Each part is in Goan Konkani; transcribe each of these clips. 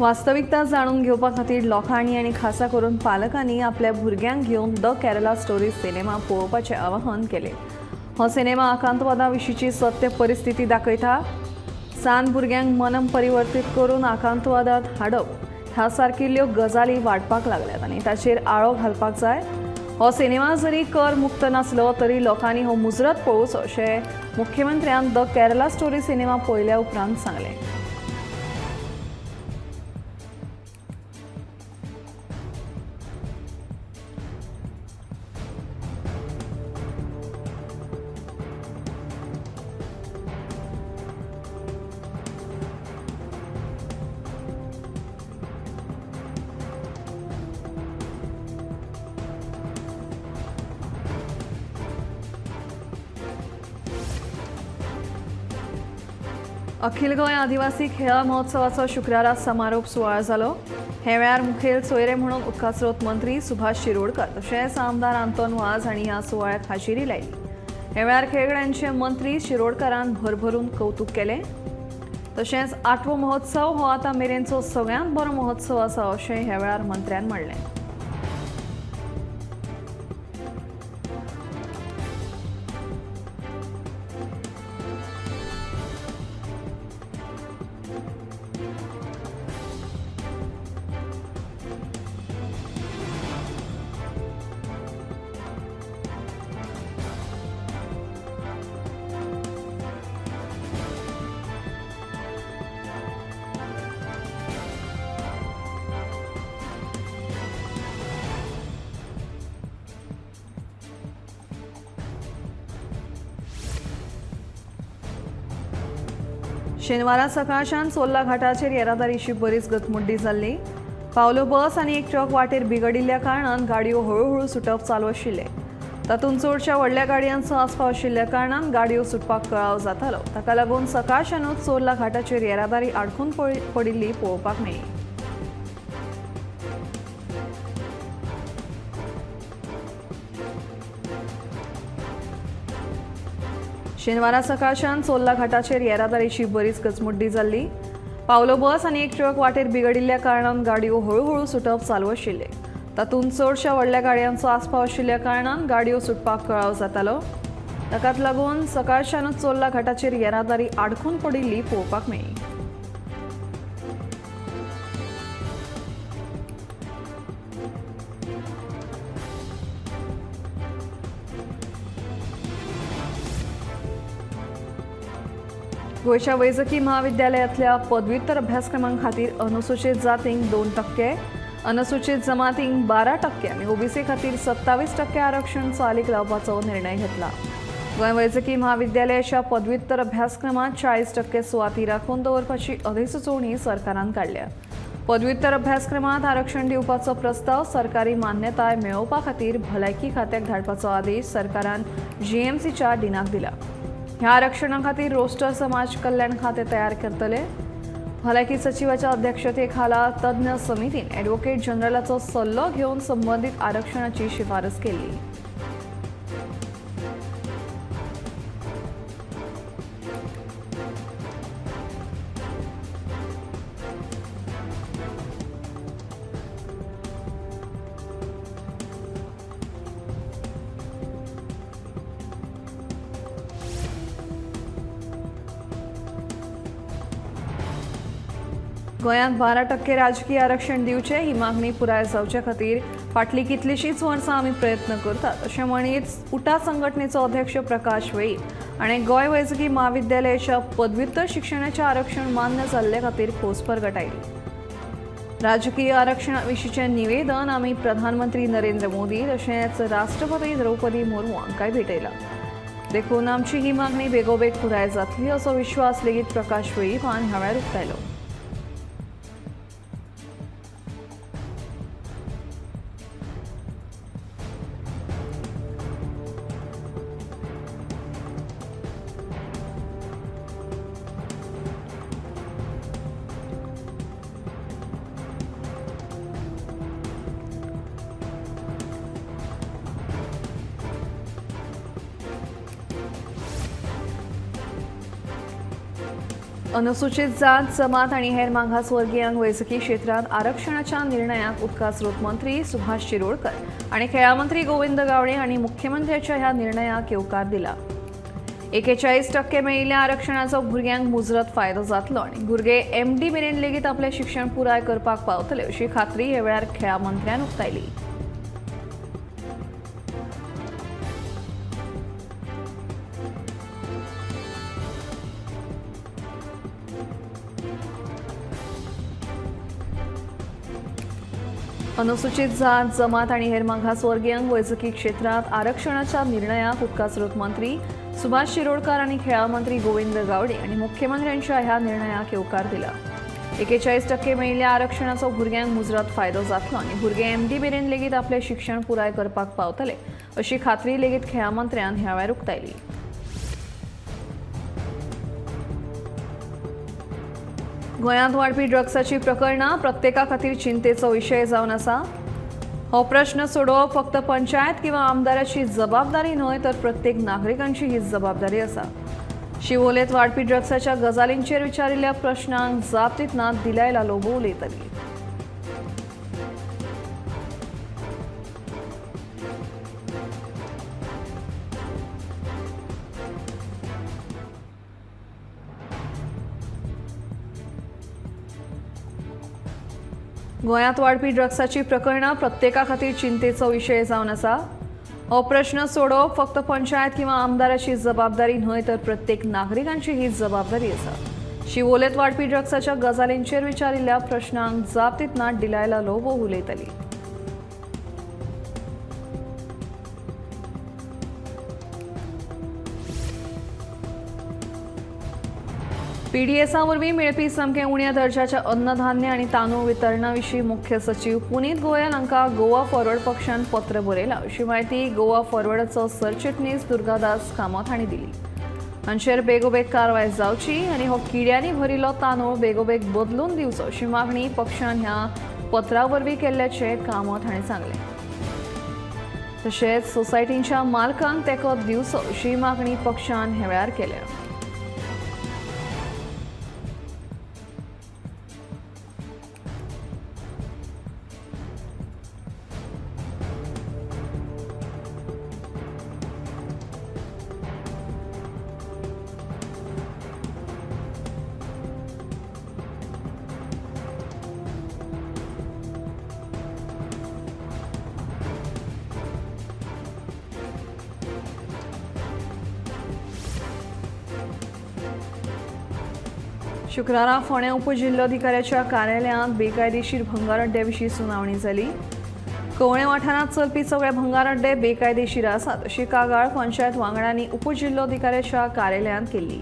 वास्तविकता जाणून घेवपा खातीर लोकांनी आनी खासा करून पालकांनी आपल्या भुरग्यांक घेवन the Kerala story cinema पळोवपाचें आवाहन केलें. हो सिनेमा आकांतवादा विशींची सत्य परिस्थिती दाखयता. सान भुरग्यांक मनम परिवर्तीत करून आकांतवादात हाडप ह्या सारकिल्ल्यो गजाली वाडपाक लागल्यात आनी ताचेर आळो घालपाक जाय. हो सिनेमा जरी कर मुक्त नासलो तरी लोकांनी हो मुजरत पळोवचो अशें मुख्यमंत्र्यान the Kerala story cinema पळयल्या उपरांत सांगलें. अखिल गोंय आदिवासी खेळा महोत्सवाचो शुक्रारा समारोप सुवाळो जालो. हे वेळार मुखेल सोयरे म्हणून उदकास्रोत मंत्री सुभाष शिरोडकर तशेंच आमदार आंतोन वाज हांणी ह्या सुवाळ्याक हाजेरी लायली. हे वेळार खेळगड्यांचे मंत्री शिरोडकरान भरभरून कौतुक केलें. तशेंच आठवो महोत्सव हो आतां मेरेनचो सगळ्यांत बरो महोत्सव आसा अशें ह्या वेळार मंत्र्यान म्हणलें. शेनवारा सकाळच्यान चोर्ला घाटाचेर येरादारीची बरीच गतमुड्डी जाल्ली. पावलो बस आनी एक ट्रक वाटेर बिगडिल्ल्या कारणान गाडयो हळूहळू सुटप चालू आशिल्लें. तातूंत चडश्या व्हडल्या गाडयांचो आस्पाव आशिल्ल्या कारणान गाडयो सुटपाक कळाव जातालो. ताका लागून सकाळच्यानूच चोर्ला घाटाचेर येरादारी आडखून पडिल्ली पळोवपाक मेळ्ळी. शेनवारा सकाळच्यान चोर्ला घाटाचेर येरादारीची बरीच गचमुड्डी जाल्ली. पावलो बस आनी एक ट्रक वाटेर बिगडिल्ल्या कारणान गाडयो हळूहळू सुटप चालू आशिल्लें. तातूंत चडश्या व्हडल्या गाडयांचो आस्पाव आशिल्ल्या कारणान गाडयो सुटपाक कळाव जातालो. ताकाच लागून सकाळच्यानूच चोर्ला घाटाचेर येरादारी आडखून पडिल्ली पळोवपाक मेळ्ळी. गोंयच्या वैजकी महाविद्यालयांतल्या पदव्युत्तर अभ्यासक्रमां खातीर अनुसूचित जातींक 2%, अनुसूचित जमातींक 12% आनी ओबीसी खातीर 27% आरक्षण चालीक लावपाचो निर्णय घेतला. गोंय वैजकी महाविद्यालयाच्या पदव्युत्तर अभ्यासक्रमांत 40% सुवाती राखून दवरपाची अधिसुचोवणी सरकारान काडल्या. पदव्युत्तर अभ्यासक्रमांत आरक्षण दिवपाचो प्रस्ताव सरकारी मान्यताय मेळोवपा खातीर भलायकी खात्याक धाडपाचो आदेश सरकारान जीएमसीच्या डिनाक दिला. ह्या आरक्षणा खातीर रोस्टर समाज कल्याण खाते तयार करतले. भलायकी सचिवाच्या अध्यक्षतेखाला तज्ञ समितीन ॲडव्होकेट जनरलाचो सल्लो घेवन संबंधित आरक्षणाची शिफारस केली. गोंयांत 12% राजकीय आरक्षण दिवचें ही मागणी पुराय जावचे खातीर फाटलीं कितलींशींच वर्सां आमी प्रयत्न करतात अशें म्हणीत उटा संघटनेचो अध्यक्ष प्रकाश वेळीप आनी गोंय वैजकी महाविद्यालयाच्या पदव्युत्तर शिक्षणाचें आरक्षण मान्य जाल्ले खातीर खोस परगटायली. राजकीय आरक्षणा विशींचें निवेदन आमी प्रधानमंत्री नरेंद्र मोदी तशेंच राष्ट्रपती द्रौपदी मुर्मू हांकांय भेटयलां. देखून आमची ही मागणी बेगोबेग पुराय जातली असो विश्वास लेगीत प्रकाश वेळीप हांणी ह्या वेळार उक्तायलो. अनुसूचित जात जमात आनी हेर मागासवर्गीयांक वैजकी क्षेत्रांत आरक्षणाच्या निर्णयाक उदका स्रोत मंत्री सुभाष शिरोडकर आनी खेळां मंत्री गोविंद गावडे हांणी मुख्यमंत्र्याच्या ह्या निर्णयाक येवकार दिला. 41% मेळिल्ल्या आरक्षणाचो भुरग्यांक मुजरत फायदो जातलो आनी भुरगे एमडी मेरेन लेगीत आपलें शिक्षण पुराय करपाक पावतले अशी खात्री ह्या वेळार खेळां मंत्र्यान उक्तायली. अनुसूचित जात जमात आनी हेर मागासवर्गीयांक वैजकी क्षेत्रांत आरक्षणाच्या निर्णयाक उदका स्रोत मंत्री सुभाष शिरोडकर आनी खेळां मंत्री गोविंद गावडे आनी मुख्यमंत्र्यांच्या ह्या निर्णयाक येवकार दिला. 41% मेळिल्ल्या आरक्षणाचो भुरग्यांक मुजरत फायदो जातलो आनी भुरगे एमडी मेरेन लेगीत आपलें शिक्षण पुराय करपाक पावतले अशी खात्री लेगीत खेळां मंत्र्यान ह्या वेळार उक्तायली. गोंयांत वाडपी ड्रग्साची प्रकरणां प्रत्येका खातीर चिंतेचो विशय जावन आसा. हो प्रश्न सोडोवप फक्त पंचायत किंवा आमदाराची जबाबदारी न्हय तर प्रत्येक नागरिकांची ही जबाबदारी आसा. शिवोलेंत वाडपी ड्रग्साच्या गजालींचेर विचारिल्ल्या प्रश्नांक जाप दितना दिलायला लोबो उलयताली. गोंयांत वाडपी ड्रग्साची प्रकरणां प्रत्येका खातीर चिंतेचो विशय जावन आसा. हो प्रश्न सोडोवप फक्त पंचायत किंवा आमदाराची जबाबदारी न्हय तर प्रत्येक नागरिकांची ही जबाबदारी आसा. शिवोलेंत वाडपी ड्रग्साच्या गजालींचेर विचारिल्ल्या प्रश्नांक जाप दितना डिलायला लोबो उलयताली. पीडीएसा वरवीं मेळपी सामकें उण्या दर्जाच्या अन्नधान्य आनी तांदूळ वितरणा विशीं मुख्य सचीव पुनीत गोयल हांकां गोवा फॉरवर्ड पक्षान पत्र बरयलां अशी म्हायती गोवा फॉरवर्डाचो सरचिटणीस दुर्गादास कामत हांणी दिली. हांचेर बेगोबेग कारवाय जावची आनी हो किड्यांनी भरिल्लो तांदूळ बेगोबेग बदलून दिवचो अशी मागणी पक्षान ह्या पत्रा वरवीं केल्ल्याचें कामत हांणी सांगलें. तशेंच सोसायटींच्या मालकांक तेंको दिवचो अशी मागणी पक्षान ह्या वेळार केल्या. शुक्रारा फोंडें उपजिल्लोधिकाऱ्याच्या कार्यालयांत बेकायदेशीर भंगार अड्ड्या विशीं सुनावणी जाली. कवळें वाठारांत चलपी सगळे भंगार अड्डे बेकायदेशीर आसात अशी कागाळ पंचायत वांगड्यांनी उपजिल्लोधिकाऱ्याच्या कार्यालयांत केल्ली.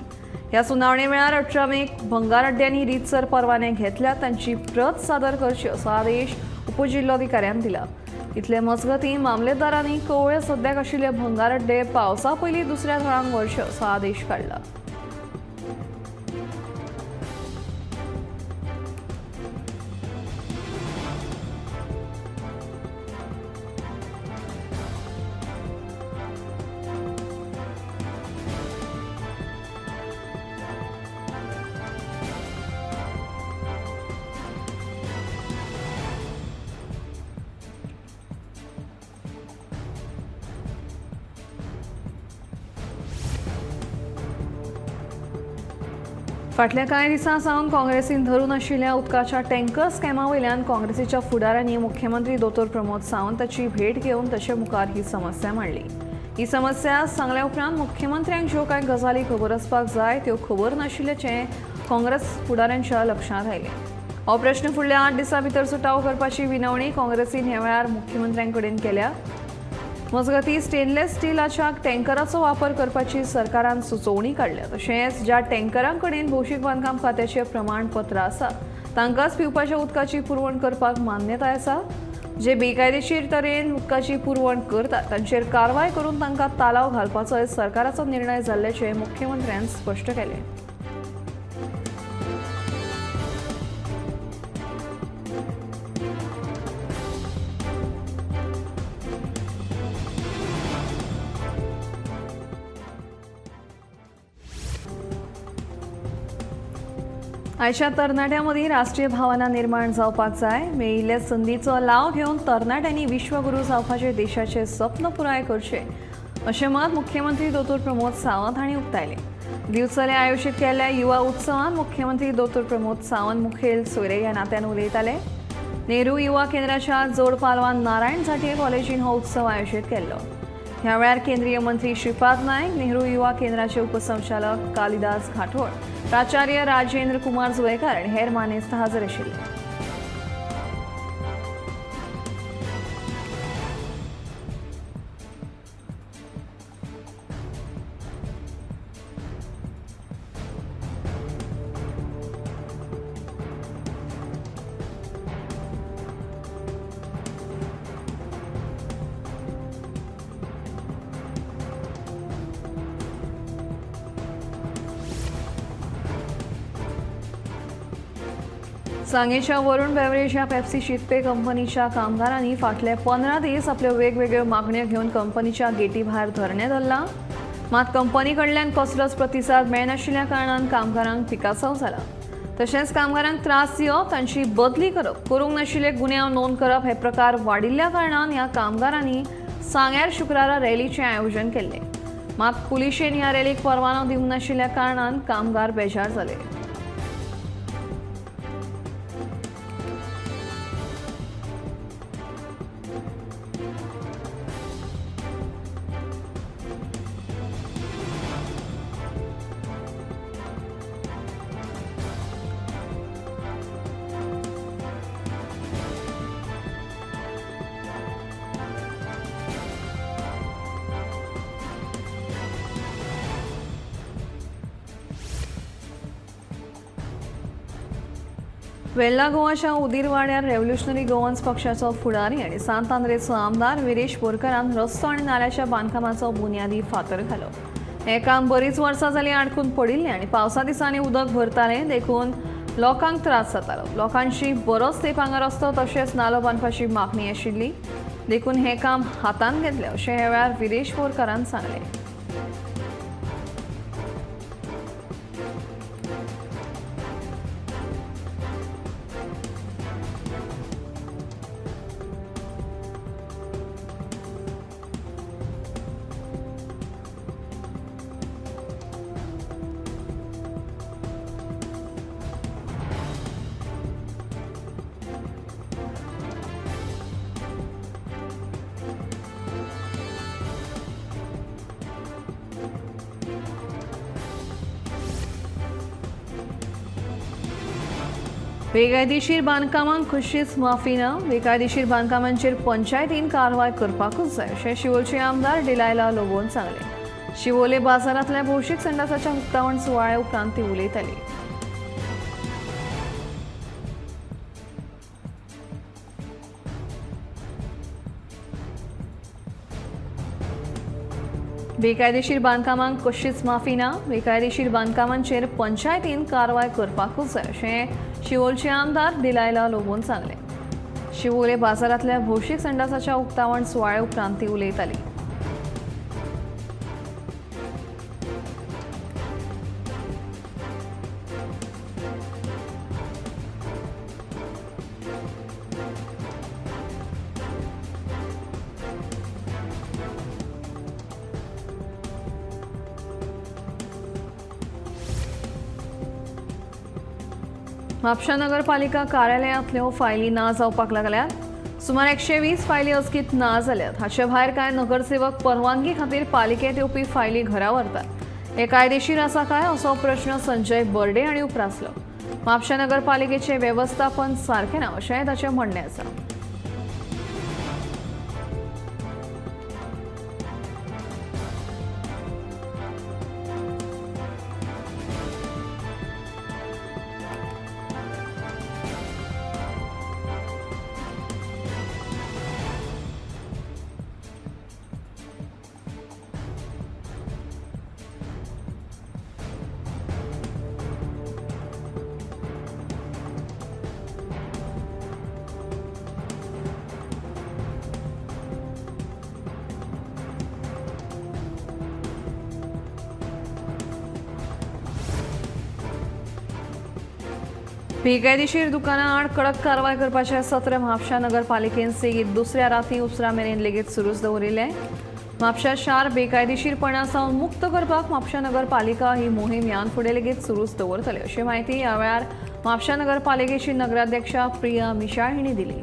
ह्या सुनावणे वेळार 18 मेक भंगार अड्ड्यांनी रितसर परवाने घेतल्यात तांची प्रत सादर करची असो आदेश उपजिल्लोधिकाऱ्यान दिला. इतले मजगतीं मामलेदारांनी कवळें सद्याक आशिल्ले भंगार अड्डे पावसा पयलीं दुसऱ्या थळांक व्हरचे असो आदेश काडला. फाटल्या कांय दिसां सावन काँग्रेसीन धरून आशिल्ल्या उदकाच्या टँकर स्कॅमा वयल्यान काँग्रेसीच्या फुडाऱ्यांनी मुख्यमंत्री दोतोर प्रमोद सावंताची भेट घेवन ताचे मुखार ही समस्या मांडली. ही समस्या सांगल्या उपरांत मुख्यमंत्र्यांक ज्यो कांय गजाली खबर आसपाक जाय त्यो खबर नाशिल्ल्याचें काँग्रेस फुडाऱ्यांच्या लक्षांत आयलें. हो प्रश्न फुडल्या 8 दिसां भितर सुटावो करपाची विनवणी काँग्रेसीन ह्या वेळार मुख्यमंत्र्यां कडेन केल्या. मजगतीं स्टेनलेस स्टीलाच्या टँकराचो वापर करपाची सरकारान सुचोवणी काडल्या. तशेंच ज्या टँकरां कडेन भौशीक बांदकाम खात्याचें प्रमाणपत्र आसा तांकांच पिवपाच्या उदकाची पुरवण करपाक मान्यताय आसा. जे बेकायदेशीर तरेन उदकाची पुरवण करतात तांचेर कारवाय करून तांकां तालाव घालपाचोय सरकाराचो निर्णय जाल्ल्याचें मुख्यमंत्र्यान स्पश्ट केलें. आयच्या तरणाट्यां मदीं राष्ट्रीय भावना निर्माण जावपाक जाय. मेळिल्ले संदीचो लाव घेवन तरणाट्यांनी विश्वगुरू जावपाचें देशाचें सपन पुराय करचें अशें मत मुख्यमंत्री दोतोर प्रमोद सावंत हांणी उक्तायलें. दिवचले आयोजीत केल्ल्या युवा उत्सवांत मुख्यमंत्री दोतोर प्रमोद सावंत मुखेल सोयरे ह्या नात्यान उलयताले. नेहरू युवा केंद्राच्या जोड पालवान नारायण झांट्ये कॉलेजीन हो उत्सव आयोजीत केल्लो. ह्या वेळार केंद्रीय मंत्री श्रीपाद नायक, नेहरू युवा केंद्राचे उपसंचालक कालिदास घाटोळ, प्राचार्य राजेंद्र कुमार जुवेकर आनी हेर मानेस्त हजर आशिल्ले. सांगेच्या वरुण बेवरेज ह्या पेप्सी शीतपेय कंपनीच्या कामगारांनी फाटले 15 दीस आपल्यो वेगवेगळ्यो मागण्यो घेवन कंपनीच्या गेटी भायर धरणें धरलां. मात कंपनी कडल्यान कसलोच प्रतिसाद मेळनाशिल्ल्या कारणान कामगारांक पिकासांव जाला. तशेंच कामगारांक त्रास दिवप, तांची बदली करप, करूंक नाशिल्ले गुन्यांव नोंद करप हे प्रकार वाडिल्ल्या कारणान ह्या कामगारांनी सांग्यार शुक्रारा रॅलीचें आयोजन केल्लें. मात पुलिशेन ह्या रॅलीक परवानो दिवंक नाशिल्ल्या कारणान कामगार बेजार जाले. वेल्ला गोवाच्या उदीरवाड्यार रेव्होल्युशनरी गोवन्स पक्षाचो फुडारी आनी सांत आंद्रेचो आमदार विरेश बोरकरान रस्तो आनी नाल्याच्या बांदकामाचो बुन्यादी फातर घालो. हें काम बरीच वर्सां जालीं आडकून पडिल्लें आनी पावसा दिसांनी उदक भरतालें, देखून लोकांक त्रास जातालो. लोकांची बरोच तेंप हांगा रस्तो तशेंच नालो बांदपाची मागणी आशिल्ली, देखून हें काम हातांत घेतलें अशें ह्या वेळार विरेश बोरकरान सांगलें. बेकायदेशीर बांदकामांक कशीच माफी ना. बेकायदेशीर बांदकामांचेर पंचायतीन कारवाय करपाकूच जाय अशें शिवोलचे आमदार डिलायला लोबोन सांगलें. शिवोले बाजारांतल्या भौशीक संडासाच्या उक्तावण सुवाळ्या उपरांत ती उलयताली. बेकायदेशीर बांदकामांक कशीच माफी ना. बेकायदेशीर बांदकामांचेर पंचायतीन कारवाय करपाकूच जाय अशें शिवोलचे आमदार डिलायला लोबोन सांगलें. शिवोले बाजारांतल्या भौशीक संडासाच्या उक्तावण सुवाळ्या उपरांत ती उलयताली. म्हापशा नगरपालिका कार्यालयांतल्यो फायली ना जावपाक लागल्यात. सुमार 120 फायली अचकीत ना जाल्यात. हाचे भायर कांय नगरसेवक परवानगी खातीर पालिकेंत येवपी फायली घरा व्हरतात. हे कायदेशीर आसा काय असो प्रश्न संजय बर्डे हांणी उप्रासलो. म्हापशा नगरपालिकेचें वेवस्थापन सारकें ना अशेंय ताचें म्हणणें आसा. बेकायदेशीर दुकानां आड कडक कारवाय करपाचें सत्र म्हापशा नगरपालिकेन सेगीत दुसऱ्या राती उसरां मेरेन लेगीत सुरूच दवरिल्लें. म्हापशा शार बेकायदेशीरपणा सावन मुक्त करपाक म्हापशा नगरपालिका ही मोहीम ह्यान फुडें लेगीत सुरूच दवरतले अशी म्हायती ह्या वेळार म्हापशा नगरपालिकेची नगराध्यक्षा प्रिया मिशाळ हिणी दिली.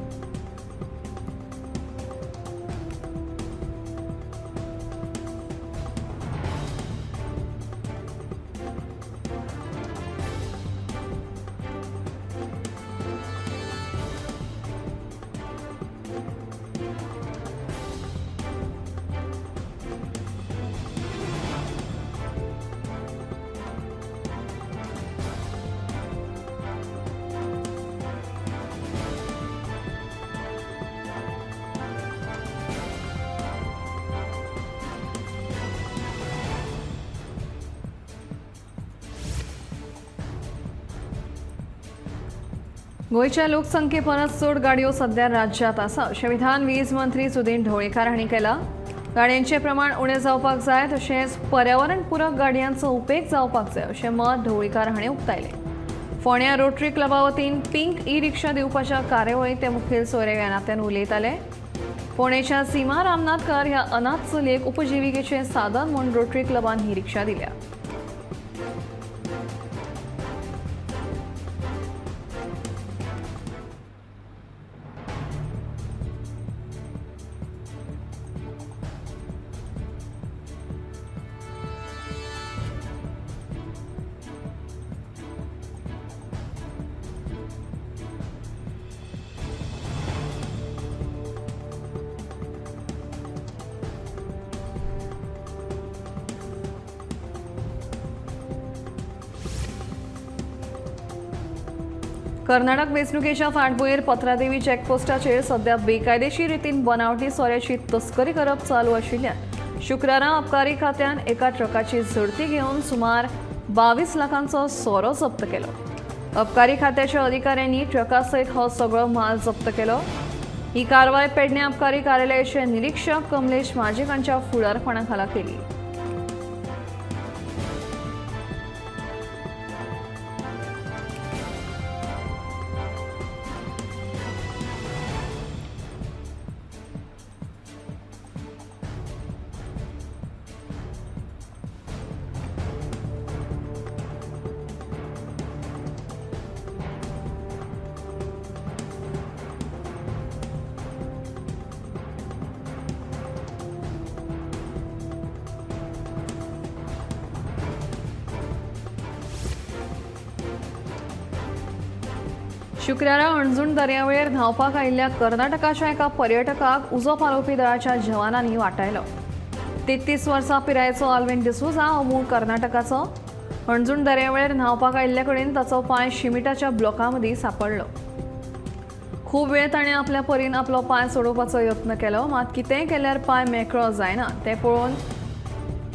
गोंयच्या लोकसंख्ये परस चड गाडयो सध्या राज्यात आसा अशें विधान वीज मंत्री सुदिन ढवळीकार हांणी केलां. गाडयांचें प्रमाण उणें जावपाक जाय तशेंच पर्यावरणपूरक गाडयांचो उपेग जावपाक जाय अशें मत ढवळीकार हांणी उक्तायलें. फोंड्या रोटरी क्लबा वतीन पिंक ई रिक्षा दिवपाच्या कार्यावळींत ते मुखेल सोयरे ह्या नात्यान उलयताले. फोंडेच्या सीमा रामनाथकर ह्या अनाथ चलयेक उपजिविकेचें साधन म्हूण रोटरी क्लबान ही रिक्षा दिल्या. कर्नाटक वेंचणुकेच्या फाटभुंयेर पत्रादेवी चेकपोस्टाचेर सध्या बेकायदेशीर रितीन बनावटी सोऱ्याची तस्करी करप चालू आशिल्ल्यान शुक्रारा अबकारी खात्यान एका ट्रकाची झडती घेवन सुमार 22 लाखांचो सोरो जप्त केलो. अबकारी खात्याच्या अधिकाऱ्यांनी ट्रका सयत हो सगळो माल जप्त केलो. ही कारवाय पेडणे अबकारी कार्यालयाचे निरीक्षक कमलेश माजीक हांच्या फुडारपणा खाला केली. शुक्रारा अणजूण दर्यावेळेर धांवपाक आयिल्ल्या कर्नाटकाच्या एका पर्यटकाक उजो पालोवपी दळाच्या जवानांनी वाटायलो. 33 वर्सां पिरायेचो आल्विन डिसोझा हो मूळ कर्नाटकाचो. अणजूण दर्यावेळेर न्हांवपाक आयिल्ले कडेन ताचो पांय शिमिटाच्या ब्लॉका मदीं सांपडलो. खूब वेळ ताणें आपल्या परीन आपलो पांय सोडोवपाचो यत्न केलो, मात कितेंय केल्यार पांय मेकळो जायना तें पळोवन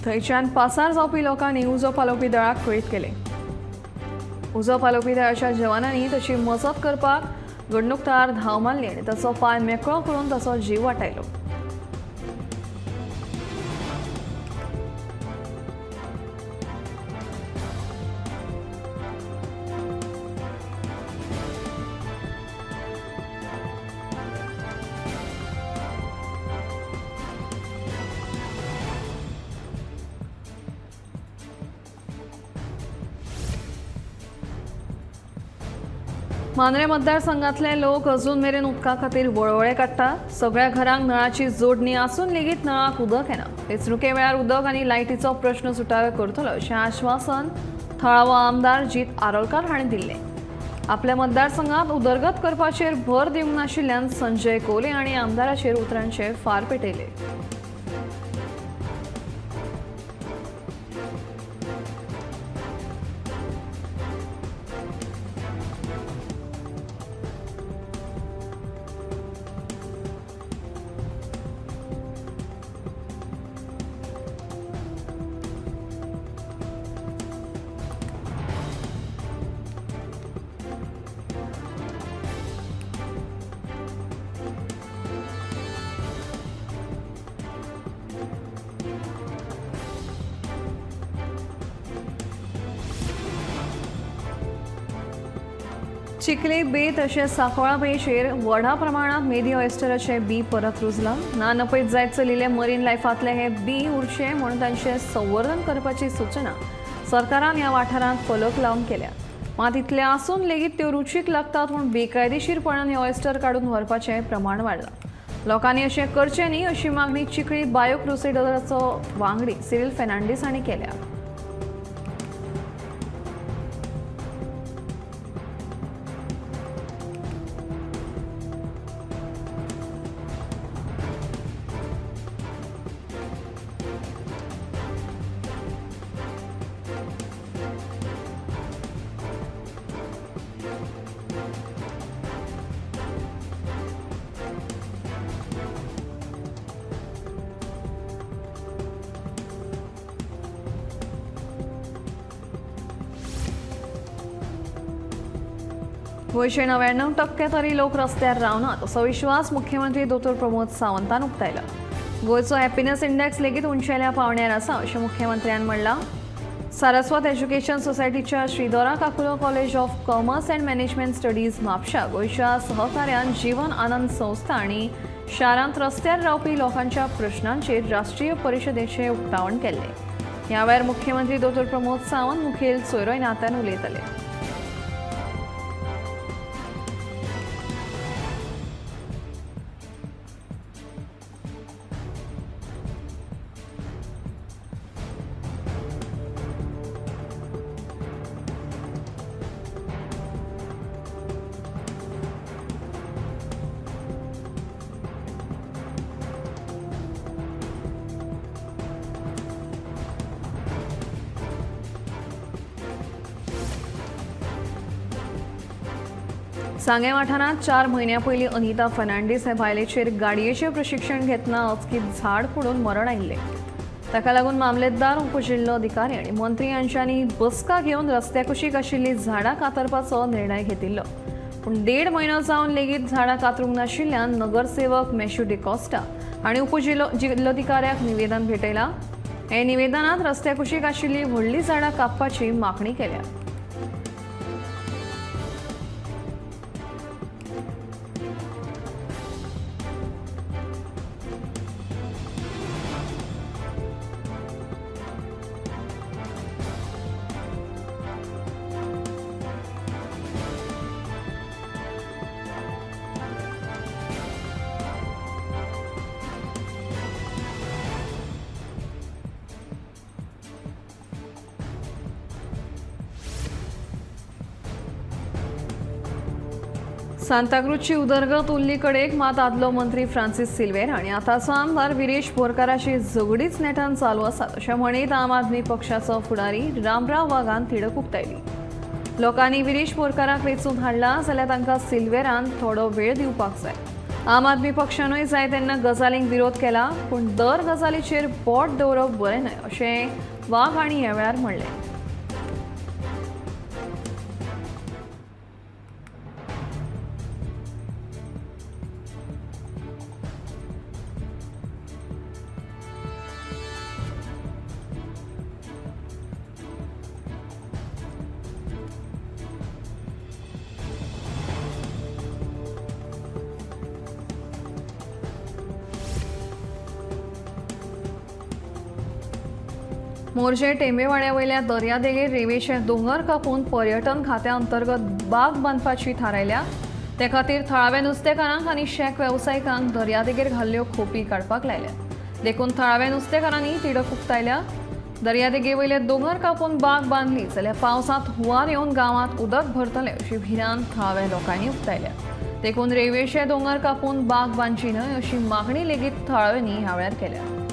थंयच्यान पासार जावपी लोकांनी उजो पालोवपी दळाक कळीत केलें. उजो पालोवपी दळाच्या जवानांनी ताची मजत करपाक घडणूक थळार धांव मारली आनी ताचो पांय मेकळो करून ताचो जीव वाटायलो. मांद्रें मतदारसंघातले लोक अजून मेरेन उदका खातीर वळवळे काडटात. सगळ्या घरांक नळाची जोडणी आसून लेगीत नळाक उदक येना. वेंचणुके वेळार उदक आनी लायटीचो प्रश्न सुटावे करतलो अशें आश्वासन थळावो आमदार जीत आरोलकार हांणी दिल्लें. आपल्या मतदारसंघात उदरगत करपाचेर भर दिवंक नाशिल्ल्यान संजय कोले हांणी आमदाराचेर उतरांचे फार पेटयले. चिखले बे तशेंच सांकवाळा बेचेर व्हडा प्रमाणांत मेदी ऑयस्टराचे बी परत रुजलां. ना नपयत जायत चलिल्ले मरीन लायफांतले हे बी उरचे म्हणून तांचें संवर्धन करपाची सूचना सरकारान ह्या वाठारांत फलक लावन केल्या. मात इतलें आसून लेगीत त्यो रुचीक लागतात म्हूण बेकायदेशीरपणान हे ऑयस्टर काडून व्हरपाचें प्रमाण वाडलां. लोकांनी अशें करचें न्ही अशी मागणी चिखली बायो क्रुसेडराचो वांगडी सिरील फेर्नांडीस हांणी केल्या. गोंयचे 99% तरी लोक रस्त्यार रावनात असो विश्वास मुख्यमंत्री दोतोर प्रमोद सावंतान उक्तायला. गोंयचो हॅपिनेस इंडेक्स लेगीत उंचेल्या पावंड्यार आसा अशें मुख्यमंत्र्यान म्हणलां. सारस्वत एज्युकेशन सोसायटीच्या Shri Dora Kakulo college of commerce and management studies म्हापशा गोंयच्या सहकार्यान जीवन आनंद संस्था आनी शारांत रस्त्यार रावपी लोकांच्या प्रश्नांचेर राष्ट्रीय परिशदेचें उक्तावण केल्लें. ह्या वेळार मुख्यमंत्री दोतोर प्रमोद सावंत मुखेल सोयरो नात्यान उलयतले. सांगें वाठारांत 4 म्हयन्यां पयलीं अनिता फर्नांडीस हे बायलेचेर गाडयेचें प्रशिक्षण घेतना अचकीत झाड पडून मरण आयिल्लें. ताका लागून मामलेदार, उपजिल्लोधिकारी आनी मंत्री हांच्यांनी बसका घेवन रस्त्या कुशीक आशिल्लीं झाडां कातरपाचो निर्णय घेतिल्लो. पूण 1.5 म्हयनो जावन लेगीत झाडां कातरूंक नाशिल्ल्यान नगरसेवक मॅश्यू डिकॉस्टा हांणी उपजिल्लोधिकाऱ्याक निवेदन भेटयलां. हे निवेदनांत रस्त्या कुशीक आशिल्लीं व्हडलीं झाडां कापपाची मागणी केल्या. सांताक्रूजची उदरगत उरली कडेक मात आदलो मंत्री फ्रांसीस सिल्वेर आनी आतांचो आमदार विरेश बोरकाराची झगडीच नेटान चालू आसात अशें म्हणीत आम आदमी पक्षाचो फुडारी रामराव वाघान तिडक उक्तायली. लोकांनी विरेश बोरकाराक वेंचून हाडला जाल्यार तांकां सिल्वेरान थोडो वेळ दिवपाक जाय. आम आदमी पक्षानूय जाय तेन्ना गजालींक विरोध केला, पूण दर गजालीचेर बोट दवरप बरें न्हय अशें वाघ हांणी ह्या वेळार म्हणलें. मोरजे टेंबेवाड्यावयल्या दर्यादेगेर रेंवेचे दोंगर कापून पर्यटन खात्या अंतर्गत बाग बांदपाची थारायल्या. ते खातीर थळाव्या नुस्तेकारांक आनी शेक वेवसायिकांक दर्यादेगेर घाल्ल्यो खोपी काडपाक लायल्या. देखून थळाव्या नुस्तेकारांनी तिडक उक्तायल्या. दर्यादेगेवयले दोंगर कापून बाग बांदली जाल्यार पावसांत हुंवार येवन गांवांत उदक भरतलें अशी भिरांत थळाव्या लोकांनी उक्तायल्या. देखून रेंवेचे दोंगर कापून बाग बांदची न्हय अशी मागणी लेगीत थळाव्यांनी ह्या वेळार केल्या.